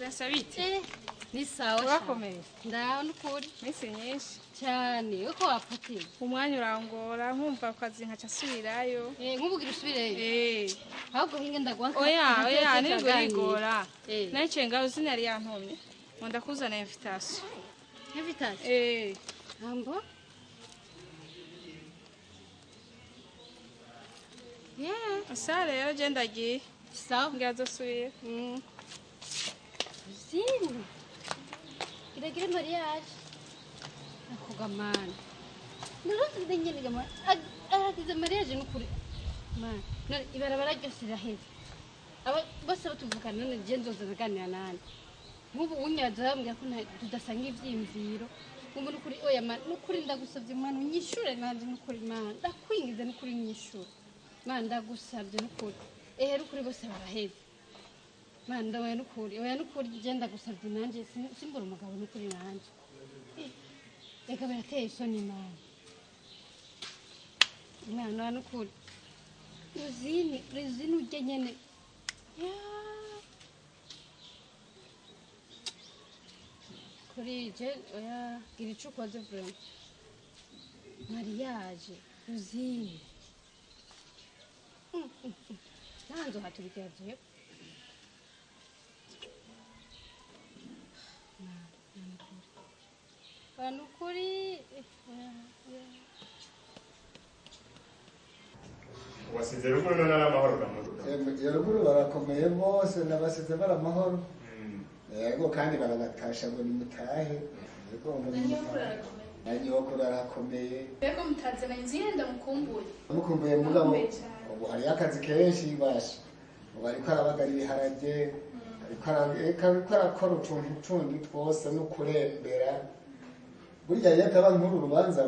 Fiancé, bite? Ni sawa. Urakomeye? Ndaho n'ukuri. Minsi myinshi. Cyane uko wapatiye. Umwanya urangora, nkumva ku kazi nkaca nsubirayo. Nk'ubugira usubireyo? Eh. Ahubwo hinge ndaguha. Oya, oya, nirwo rigora. Eh. Naciye ngaho izina yari yantumye ngo ndakuzana invitation. Invitation? Eh. Ambo. Yeah. Sa rero je ndagiye. Sawa. Ngira azosubira. Zini. Kirekire mariage. Ako gamana. Naruzi nyene gamana. Aragize mariage n'ukuri. Mana, none ibarabara ryose riraheze. Aba bose batuvukana, none je nzoza ndaganira nande? Nk'ubu unyaza bambwira ko tudasanga ivyiyumviro. Ubu n'ukuri, oya mana, n'ukuri ndagusavye mana unyishure nanje, n'ukuri mana ndakwingize, n'ukuri unyishure. Mana, ndagusavye n'ukuri. Ehe, n'ukuri bose baraheze. Mana, ndabaye n'ukuri, oya n'ukuri je ndagusavye nanje simbura umugabo n'ukuri nanje. Reka birateye isoni mana. Mana, oya n'ukuri. Rosine, Rosine ujye nyene. Ya. Kuri je oya gira ico ukoze vraiment. Mariage, Rosine. Nanzo haturikira jewe. Oya n'ukuri. Oya, oya. Wasize ruguru none ari amahoro gamuto? Iyo ruguru barakomeye bose, nabasize bari amahoro. Yego, kandi barabatasha ngo nimutahe. Yego, ngo nimutahe. Na nyokuru arakomeye. Mbega mutazana inzu yenda mukumbuye. Mukumbuye mugabo. Mukumbuye cyane. Ubu hariyo akazi kenshi basha. Ubu ariko arabagara ibiharage, ariko arakora utuntu tundi twose no kurembera. Burya iyo ataba nk'uru rubanza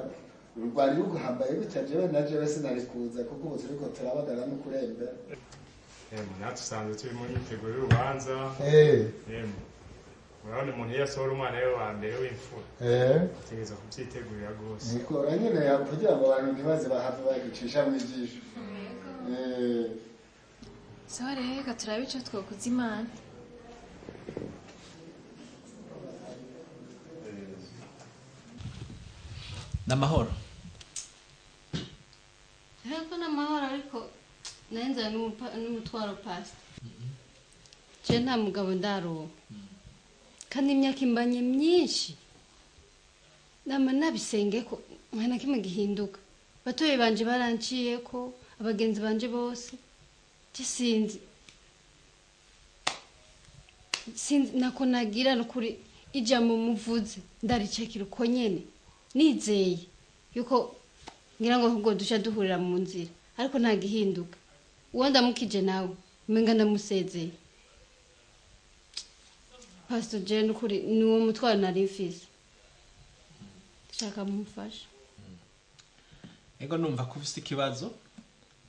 rwari ruguhambaye gutya, jewe na jewe sinari kuza, kuko ubu turiko turabagara no kurembera. Emwe, natwe usanzwe turi muri myiteguro y'urubanza. Emwe, urabona umuntu iyo asohora umwana we wa mbere w'imfura, ategereza kubyitegurira rwose. Nikora nyene kugira ngo abantu ntibaze bahave bagicisha mu ijisho. Sawa rero, reka turabe icyo twakuza Imana. N'amahoro? Ariko n'amahoro, ariko nenzana n'umutwaro, pastor. Je nta mugabo ndaronka. Kandi imyaka imbanye myinshi. Nama nabisenge ko nta na kimwe gihinduka. Batoyi banje baranciyeko, abagenzi banje bose. Je sinzi. Sinzi nako nagira n'ukuri, ijambo muvuze ndaricakira uko nyene. Nizeye yuko ngira ngo ahubwo duca duhurira mu nzira, ariko nta gihinduka. Uwo ndamukije nawe umenga ndamusezeye. Pastor, je n'ukuri ni uwo mutwaro nari mfise, shaka mumufashe. Ego, numva ko ufise ikibazo,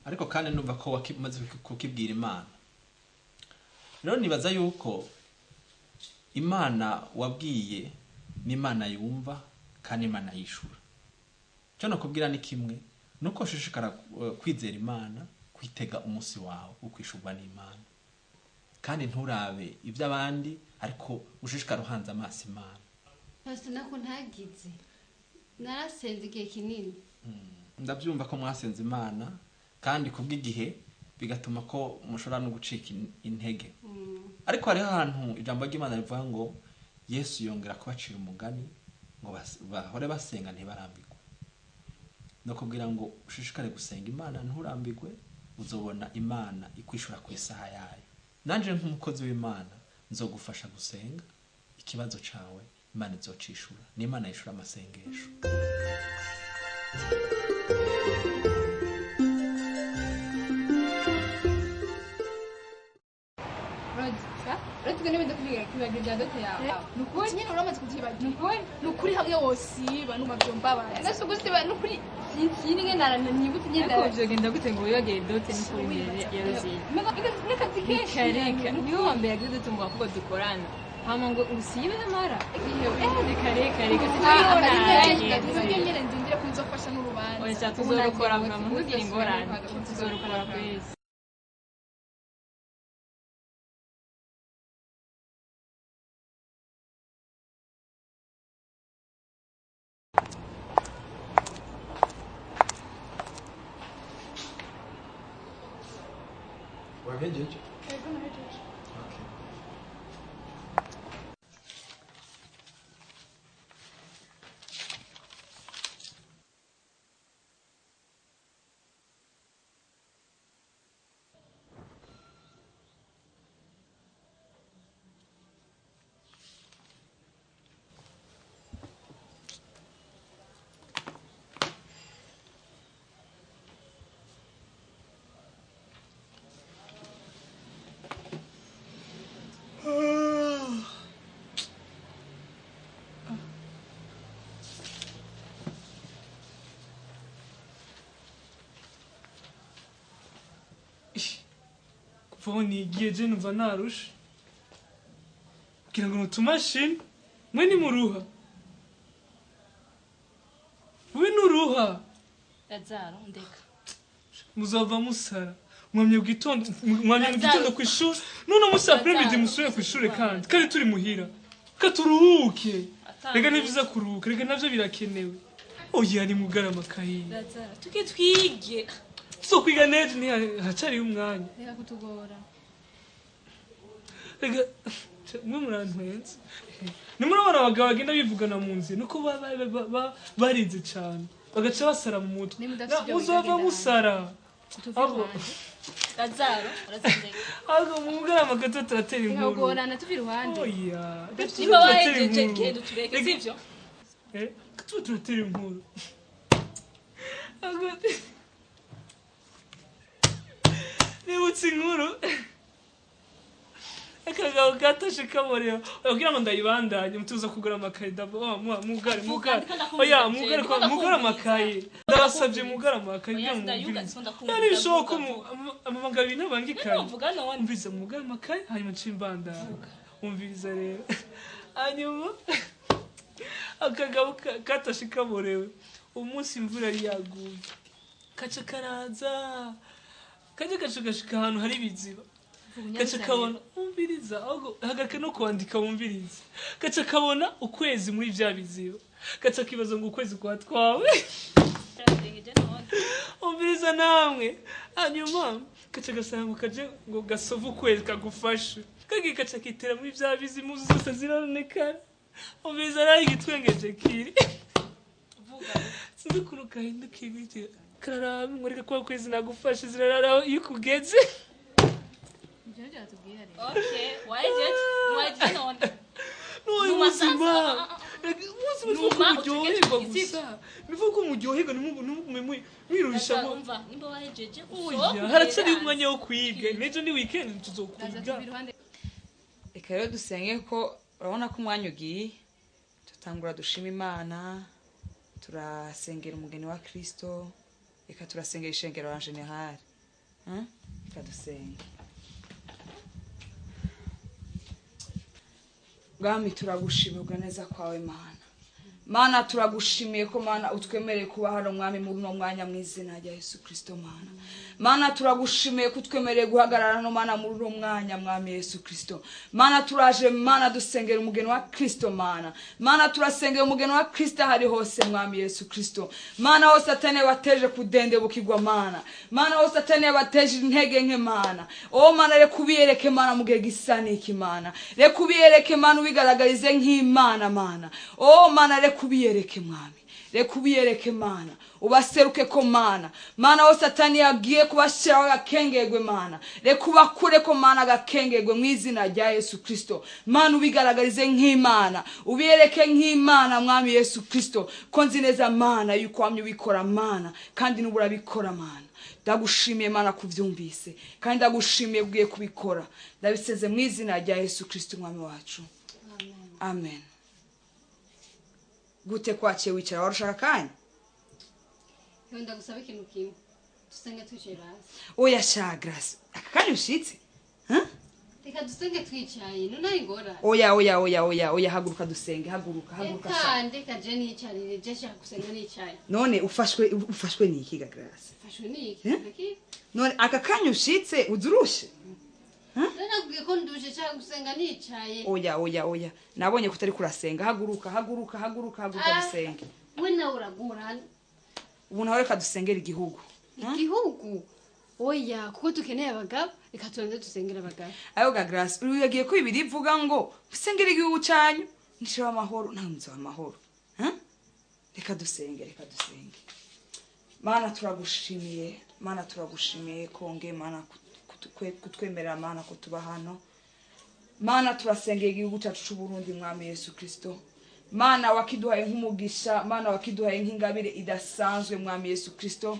ariko kandi numva ko umaze kukibwira Imana. Rero nibaza yuko Imana wabwiye ni Imana yumva kandi Imana yishura. Icyo nakubwira ni kimwe, nuko ushishikara kwizera Imana, kwitega umunsi wawe wo kwishurwa n'Imana, kandi nturabe iby'abandi, ariko ushishikara uhanze amaso Imana. Pastor, nako ntagize, narasenze igihe kinini. Ndabyumva ko mwasenze Imana, kandi kubw'igihe bigatuma ko mushobora no gucika intege. Ariko hariho ahantu ijambo ry'Imana rivuga ngo Yesu yongera kubacira umugani ngo bahore basenga ntibarambirwe. No kubwira ngo ushishikare gusenga Imana nturambirwe, uzobona Imana ikwishura ku isaha yayo. Nanje nk'umukozi w'Imana nzogufasha gusenga, ikibazo cawe Imana izocishura. Ni Imana yishura amasengesho. Rodi, n'ibindi kubigira kwibagira ibya dote yawe. Ni ukuri nyine uramaze kubyibagira. Ni ukuri. Ni ukuri hamwe wosiba numva byombabaza. Nase ugusiba ni ukuri sinzi ingene nibutse nyine. Ariko vyogenda gute ngo wibagire dote n'ukuri imbere ya Rosine? N'akazi kenshi. Reka reka, niwe wa mbere yagize dote mu bakobwa dukorana. Hama ngo usibe n'amara. Reka reka reka, Akazi kenshi, sinabibona. nibyo nyine ndindira ko nzofasha n'urubanza. Oya, tuzorukora mama, ntugire ingorane. Tuzorukora kwezi. Wahejeje? Ego nahejeje. Okay. Kuva nigiye je numva narusha kugira ngo nutumashini mwe nimuruha we nuruha Lazaro ndeka muzava musara mwamye mu gitondo ku ishuri none musi après-midi musubire ku ishuri kandi turi muhira katuruhuke rega ni vyiza kuruhuka rega navyo birakenewe oya ni mugara amakayi Lazaro tuke twige so kwiga neza ni hacari umwanya reka kutugora rega mwe murantwenze ni murabona abagabo bagenda bivugana mu nzira nuko barize cyane bagaca basara mu mutwe muzova musara Lazaro urazindeka ahubwo mugara amakato turatera inkuru kugorana tuvi iruhande oya niba wahejeje genda utureke sivyo turatera inkuru nibutse inkuru akagabo katashe kaborewe kugira ngo ndayibandanye mutuza kugura amakayi mugare mugare oya mugare mugare amakayi ndabasabye mugare amakayi kugira ngo bishoboka amabanga abiri ntabangikanye umviriza mugare amakayi hanyuma nce imbandanye umviriza rero hanyuma akagabo katashe kaborewe umunsi imvura yari yaguye kaca karaza kaje gashika ahantu hari ibiziba gaca kabona umviriza ahubwo hagarika no kwandika wumviriza gaca kabona ukwezi muri vya biziba gaca kibaza ngo ukwezi kwatwawe umviriza namwe hanyuma gaca gasanga kaje ngo gasove ukwezi kagufashe kagiye gaca kitera muri vya biziba impuzu zose zironekana umviriza nawe igitwengeje kiri sinzi ukuntu gahindukiye gutya kararaba ngoreka kwa kwezi nagufashe zirarara iyo kugeze Okay, wahejeje wahejeje none none ubuzima ubuzima muryoherwa gusa nivuga ko muryoherwa ntimugume mwiruhisha nimba wahejeje oya haracari umwanya wo kwiga n'ejo ni weekend tuzokwiga reka rero dusenge ko urabona ko umwanya ugiye tutangura dushima Imana turasengera umugeni wa Kristo reka turasengera ishengero en general reka dusenge Bwami turagushimira neza kwawe Mana Mana turagushimiye ko Mana utwemereye kuba hano mwami muri uno mwanya mu izina rya Yesu Kristo Mana Mana turagushimiye ko utwemereye guhagarara hano Mana muri uno mwanya mwami Yesu Kristo Mana turaje Mana dusengera umugeni wa Kristo Mana Mana turasengera umugeni wa Kristo hari hose mwami Yesu Kristo Mana hose atene bateje kudendebukirwa Mana Mana hose atene bateje intege nke Mana O Mana reka ubiyereke Mana mu gihe gisa n'iki Mana reka ubiyereke Mana ubigaragarize nk'Imana Mana O Mana reka ubiyereke mwami reka ubiyereke Mana ubaseruke ko Mana Mana aho Satani yagiye kubashiraho agakengegwe Mana reka ubakure ko Mana agakengegwe mu izina rya Yesu Kristo Mana ubigaragarize nk'Imana ubiyereke nk'Imana mwami Yesu Kristo ko nzi neza Mana yuko wamye ubikora Mana kandi n'ubu urabikora Mana ndagushimiye Mana kuvyumvise kandi ndagushimiye ugiye kubikora ndabiseze mu izina rya Yesu Kristo mwami wacu amen. Gute kwaciye wicara warushaka kanya Yo ndagusaba ikintu kimwe dusenge twicaye basi oya sha Grace aka kanya ushitse reka dusenge twicaye none ari ingorane oya oya oya oya oya haguruka dusenge haguruka haguruka sha reka je niyicarire je shaka gusenga nicaye none ufashwe niki ga Grace ufashwe niki none aka kanya ushitse uzurushe Nakubwiye ko nduje shaka gusenga nicaye oya oya oya nabonye ko utari kurasenga haguruka haguruka haguruka haguruka dusenge we nawe uragura ubu nawe reka dusengera igihugu igihugu Oya, kuko dukeneye abagabo, reka tubanze dusengere abagabo. Ayo ga Grace, uri yagiye ko ibiri ivuga ngo usengere igihugu cyanyu, nishira amahoro, nta nzu amahoro. Reka dusenge, reka dusenge. Mana turagushimiye, Mana turagushimiye konge Mana kutwemerera Mana ko tuba hano. Mana turasengeye igihugu cyacu cy'u Burundi Mwami Yesu Kristo. Mana wakiduhaye nk'umugisha, Mana wakiduhaye nk'ingabire idasanzwe Mwami Yesu Kristo.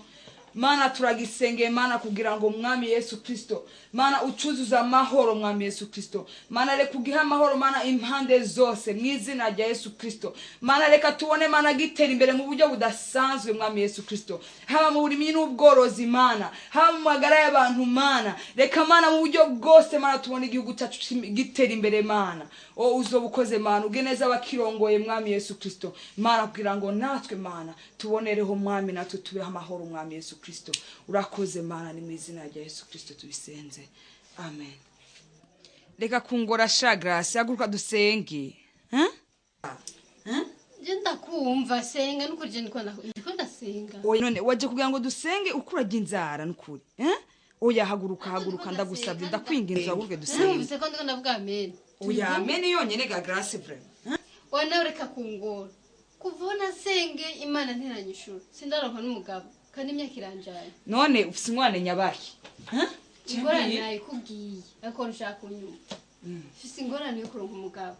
Mana turagisengeye Mana kugira ngo Mwami Yesu Kristo, Mana ucuzuza amahoro Mwami Yesu Kristo. Mana reka ugihe amahoro Mana impande zose mu izina rya Yesu Kristo. Mana reka tubone Mana gitera imbere mu buryo budasanzwe Mwami Yesu Kristo. Haba mu burimyi n'ubworozi Mana, haba mu magara y'abantu Mana, reka Mana mu buryo bwose Mana tubone igihugu cyacu gitera imbere Mana. O uzobukoze Mana, uge neza abakirongoye Mwami Yesu Kristo. Mana kugira ngo natwe Mana tubonereho Mwami, natwe tubeho amahoro Mwami Yesu Kristo. Urakoze Mana, ni mu izina rya Yesu Kristo tubisenze. Amen. Reka kungora sha Grace, haguruka dusenge. Je ndakumva senga nukuri je ndiko ndasenga. Oya none waje kugira ngo dusenge ukuraje inzara nukuri. Oya haguruka haguruka ndagusabye ndakwinginza haguruke dusenge. Numvise ko ndiko ndavuga amen. Oya amen yonyene ga Grace vraiment. Oya nawe reka kungora. Kuvona senge Imana ntiranyishura. Sindaronka n'umugabo kandi imyaka iranjaye. None ufise umwana nyabahi. Ingorane nayikubwiye ariko nshaka kunyuma. Mfise ingorane yo kuronka umugabo.